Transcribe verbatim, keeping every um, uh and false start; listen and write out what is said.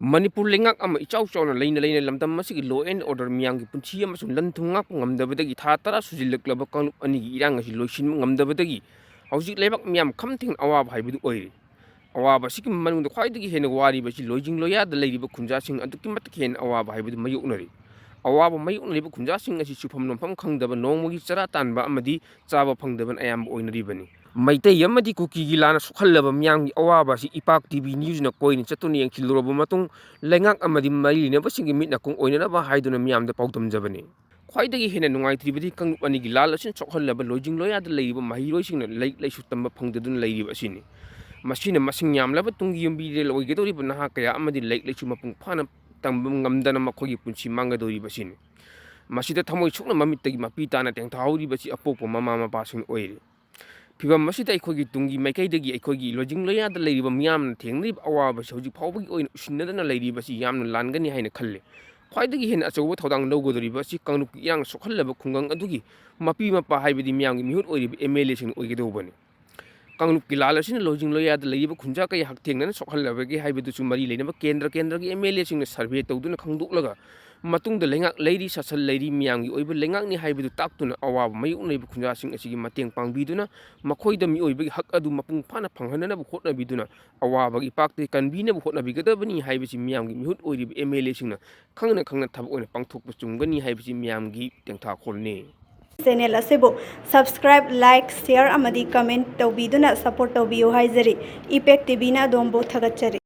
ꯃꯅꯤꯄꯨꯔ ꯂꯩꯉꯥꯛ ꯑꯃ ꯏꯆꯥꯎ ꯆꯥꯎꯅ ꯂꯩꯅ ꯂꯩꯅ ꯂꯝꯗꯝ ꯑꯁꯤꯒꯤ law and order, ꯃꯤꯌꯥꯝꯒꯤ ꯄꯨꯟꯁꯤ ꯑꯃꯁꯨꯡ ꯂꯟ ꯊꯨꯝ ꯉꯥꯛꯄ ꯉꯝꯗꯕꯗꯒꯤ ꯊꯥ ꯇꯔꯥ ꯁꯨꯖꯤꯜꯂꯛꯂꯕ ꯀꯥꯡꯂꯨꯞ ꯑꯅꯤꯒꯤ ꯏꯔꯥꯡ ꯑꯁꯤ ꯂꯣꯏꯁꯤꯟꯕ ꯉꯝꯗꯕꯗꯒꯤ ꯍꯧꯖꯤꯛ ꯂꯩꯕꯥꯛ ꯃꯤꯌꯥꯝ ꯈꯝ ꯊꯦꯡꯅ ꯑꯋꯥꯕ ꯍꯥꯏꯕꯗꯨ ꯑꯣꯏꯔꯦ꯫ ꯑꯋꯥꯕ ꯑꯁꯤꯒꯤ ꯃꯅꯨꯡꯗ ꯈ꯭ꯋꯥꯏꯗꯒꯤ ꯍꯦꯟꯅ ꯋꯥꯔꯤꯕ ꯑꯁꯤ ꯂꯣꯏꯖꯤꯡ ꯂꯣꯌꯥꯗ ꯂꯩꯔꯤꯕ ꯈꯨꯟꯖꯥꯁꯤꯡ ꯑꯗꯨꯛꯀꯤ ꯃꯇꯤꯛ ꯍꯦꯟꯅ ꯑꯋꯥꯕ ꯍꯥꯏꯕꯗꯨ ꯃꯥꯌꯣꯛꯅꯔꯤ꯫ ꯑꯋꯥꯕ ꯃꯥꯌꯣꯛꯅꯔꯤꯕ ꯈꯨꯟꯖꯥꯁꯤꯡ ꯑꯁꯤ ꯁꯨꯐꯝ ꯅꯣꯝꯐꯝ ꯈꯪꯗꯕ, ꯅꯣꯡꯃꯒꯤ ꯆꯔꯥ ꯇꯥꯟꯕ ꯑꯃꯗꯤ ꯆꯥꯕ ꯐꯪꯗꯕꯅ ꯑꯌꯥꯝꯕ ꯑꯣꯏꯅꯔꯤꯕꯅꯤ꯫ ꯃꯩꯇꯩ ꯑꯃꯗꯤ ꯀꯨꯀꯤꯒꯤ ꯂꯥꯟꯅ ꯁꯣꯛꯍꯜꯂꯕ ꯃꯤꯌꯥꯝꯒꯤ ꯑꯋꯥꯕ ꯑꯁꯤ ꯏꯄꯥꯛ ꯇꯤ ꯚꯤ ꯅ꯭ꯌꯨꯁꯅ ꯀꯣꯏꯅ ꯆꯠꯇꯨꯅ ꯌꯦꯡꯁꯤꯜꯂꯨꯔꯕ ꯃꯇꯨꯡ, ꯂꯩꯉꯥꯛ ꯑꯃꯗꯤ ꯃꯔꯤ ꯂꯩꯅꯕꯁꯤꯡꯒꯤ ꯃꯤꯠ ꯅꯥꯀꯣꯡ ꯑꯣꯏꯅꯅꯕ ꯍꯥꯏꯗꯨꯅ ꯃꯤꯌꯥꯝꯗ ꯄꯥꯎꯗꯝꯖꯕꯅꯤ꯫ ꯈ꯭ꯋꯥꯏꯗꯒꯤ ꯍꯦꯟꯅ ꯅꯨꯡꯉꯥꯏꯇ꯭ꯔꯤꯕꯗꯤ ꯀꯥꯡꯂꯨꯞ ꯑꯅꯤꯒꯤ ꯂꯥꯜ ꯑꯁꯤꯅ ꯁꯣꯛꯍꯜꯂꯕ ꯂꯣꯏꯖꯤꯡ ꯂꯣꯌꯥꯗ ꯂꯩꯔꯤꯕ ꯃꯍꯩꯔꯣꯏꯁꯤꯡꯅ ꯂꯥꯏꯔꯤꯛ ꯂꯥꯏꯁꯨ ꯇꯝꯕ ꯐꯪꯗꯗꯨꯅ ꯂꯩꯔꯤꯕ ꯑꯁꯤꯅꯤ꯫ ꯃꯁꯤꯅ ꯃꯁꯤꯡ ꯌꯥꯝꯂꯕ ꯇꯨꯡꯒꯤ ꯌꯨꯝꯕꯤꯔꯦꯜ ꯑꯣꯏꯒꯗꯧꯔꯤꯕ ꯅꯍꯥ ꯀꯌꯥ ꯑꯃꯗꯤ ꯂꯥꯏꯔꯤꯛ ꯂꯥꯏꯁꯨ ꯃꯄꯨꯡ ꯐꯥꯅ ꯇꯝꯕ ꯉꯝꯗꯅ ꯃꯈꯣꯏꯒꯤ ꯄꯨꯟꯁꯤ ꯃꯥꯡꯒꯗꯧꯔꯤꯕ ꯑꯁꯤꯅꯤ꯫ ꯃꯁꯤꯗ ꯊꯃꯣꯏ ꯁꯣꯛꯅ ꯃꯃꯤꯠꯇꯒꯤ ꯃꯄꯤ ꯇꯥꯅ ꯇꯦꯡꯊꯥꯍꯧꯔꯤꯕꯁꯤ ꯑꯄꯣꯛꯄ ꯃꯃꯥ ꯃꯄꯥꯁꯤꯡ ꯑꯣꯏꯔꯤ꯫ ꯐꯤꯚꯝ ꯑꯁꯤꯗ ꯑꯩꯈꯣꯏꯒꯤ ꯇꯨꯡꯒꯤ ꯃꯥꯏꯀꯩꯗꯒꯤ ꯑꯩꯈꯣꯏꯒꯤ ꯂꯣꯏꯖꯤꯡ ꯂꯣꯌꯥꯗ ꯂꯩꯔꯤꯕ ꯃꯤꯌꯥꯝꯅ ꯊꯦꯡꯅꯔꯤꯕ ꯑꯋꯥꯕꯁꯤ ꯍꯧꯖꯤꯛ ꯐꯥꯎꯕꯒꯤ ꯑꯣꯏꯅ ꯎꯁꯤꯟꯅꯗꯅ ꯂꯩꯔꯤꯕꯁꯤ ꯌꯥꯝꯅ ꯂꯥꯟꯒꯅꯤ ꯍꯥꯏꯅ ꯈꯜꯂꯤ꯫ ꯈ꯭ꯋꯥꯏꯗꯒꯤ ꯍꯦꯟꯅ ꯑꯆꯧꯕ ꯊꯧꯗꯥꯡ ꯂꯧꯒꯗꯧꯔꯤꯕ ꯑꯁꯤ ꯀꯥꯡꯂꯨꯞꯀꯤ ꯏꯔꯥꯡ ꯁꯣꯛꯍꯜꯂꯕ ꯈꯨꯡꯒꯪ ꯑꯗꯨꯒꯤ ꯃꯄꯤ ꯃꯄꯥ ꯍꯥꯏꯕꯗꯤ ꯃꯤꯌꯥꯝꯒꯤ ꯃꯤꯍꯨꯠ ꯑꯣꯏꯔꯤꯕ ꯑꯦꯝ ꯑꯦꯜ ꯑꯦꯁꯤꯡ ꯑꯣꯏꯒꯗꯧꯕꯅꯤ꯫ ꯀꯥꯡꯂꯨꯞꯀꯤ ꯂꯥꯜ ꯑꯁꯤꯅ ꯂꯣꯏꯖꯤꯡ ꯂꯣꯌꯥꯗ ꯂꯩꯔꯤꯕ ꯈꯨꯟꯖꯥ ꯀꯌꯥ ꯍꯛꯊꯦꯡꯅꯅ ꯁꯣꯛꯍꯜꯂꯕꯒꯦ ꯍꯥꯏꯕꯗꯨꯁꯨ ꯃꯔꯤ ꯂꯩꯅꯕ ꯀꯦꯟꯗ꯭ꯔ ꯀꯦꯟꯗ꯭ꯔꯒꯤ ꯑꯦꯝ ꯑꯦꯜ ꯑꯦꯁꯤꯡꯅ ꯁꯔꯚꯦ ꯇꯧꯗꯨꯅ ꯈꯪꯗꯣꯛꯂꯒ ꯃꯇꯨꯡꯗ ꯂꯩꯉꯥꯛ ꯂꯩꯔꯤ, ꯁꯥꯁꯟ ꯂꯩꯔꯤ, ꯃꯤꯌꯥꯝꯒꯤ ꯑꯣꯏꯕ ꯂꯩꯉꯥꯛꯅꯤ ꯍꯥꯏꯕꯗꯨ ꯇꯥꯛꯇꯨꯅ ꯑꯋꯥꯕ ꯃꯥꯌꯣꯛꯅꯔꯤꯕ ꯈꯨꯟꯖꯥꯁꯤꯡ ꯑꯁꯤꯒꯤ ꯃꯇꯦꯡ ꯄꯥꯡꯕꯤꯗꯨꯅ ꯃꯈꯣꯏꯗ ꯃꯤꯑꯣꯏꯕꯒꯤ ꯍꯛ ꯑꯗꯨ ꯃꯄꯨꯡ ꯐꯥꯅ ꯐꯪꯍꯟꯅꯅꯕ ꯍꯣꯠꯅꯕꯤꯗꯨꯅ ꯑꯋꯥꯕꯒꯤ ꯏꯄꯥꯛꯇꯒꯤ ꯀꯟꯕꯤꯅꯕ ꯍꯣꯠꯅꯕꯤꯒꯗꯕꯅꯤ ꯍꯥꯏꯕꯁꯤ ꯃꯤꯌꯥꯝꯒꯤ ꯃꯤꯍꯨꯠ ꯑꯣꯏꯔꯤꯕ ꯑꯦꯝ ꯑꯦꯜ ꯑꯦꯁꯤꯡꯅ ꯈꯪꯅ ꯈꯪꯅ ꯊꯕꯛ ꯑꯣꯏꯅ ꯄꯥꯡꯊꯣꯛꯄ ꯆꯨꯝꯒꯅꯤ ꯍꯥꯏꯕꯁꯤ ꯃꯤꯌꯥꯝꯒꯤ ꯇꯦꯡꯊꯥꯈꯣꯜꯅꯤ꯫ Channel ꯑꯁꯤꯕꯨ subscribe, like, share ꯑꯃꯗꯤ comment ꯇꯧꯕꯤꯗꯨꯅ support ꯇꯧꯕꯤꯌꯨ ꯍꯥꯏꯖꯔꯤ꯫ ꯏꯄꯦꯛ ꯇꯤ ꯚꯤꯅ ꯑꯗꯣꯝꯕꯨ ꯊꯥꯒꯠꯆꯔꯤ꯫